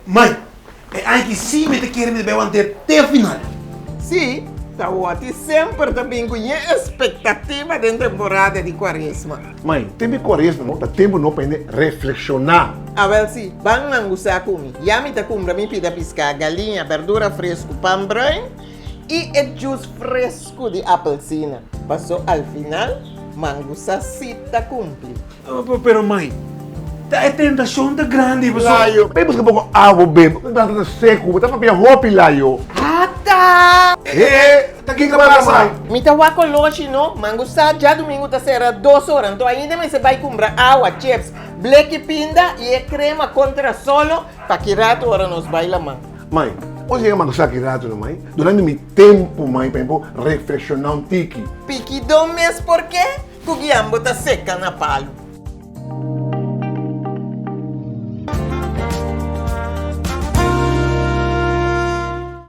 Mai, e aña aki sí mi ta kere mi ta bai want'é te final. Sí, ta wòti semper ta bin ku ñe espektativa den temporada di kuaresma. Mai, tempu di kuaresma no ta tempu no pa hende reflekshoná. Awèl sí, ban mangusá ku mi. Ya mi ta kumpra mi pida piská, galiña, bèrdura fresku, pan bruin i e djus fresku di apelsina. Pasó al final, mangusá sí ta kumpli. Pero mai, ta e tentashon ta grandi paso. Layo, bai buska poko awa bebe, bo ta ta seku, bo ta papia hopi Layo. Ata! He, ta kiko a pasa? Mi ta wak oloshi no, mangu sa djadumingu ta sera dos ora, anto ainda mester bai kumpra awa, chips, bleki pinda i e krema kontra solo pa ki ratu ora nos bai laman. Mai, ora yega mangu sa ki ratu no mai, durante mi tempu mai pa mi por reflekshoná un tiki. Pikidó mes porke? Ku guian bo ta seka na palu.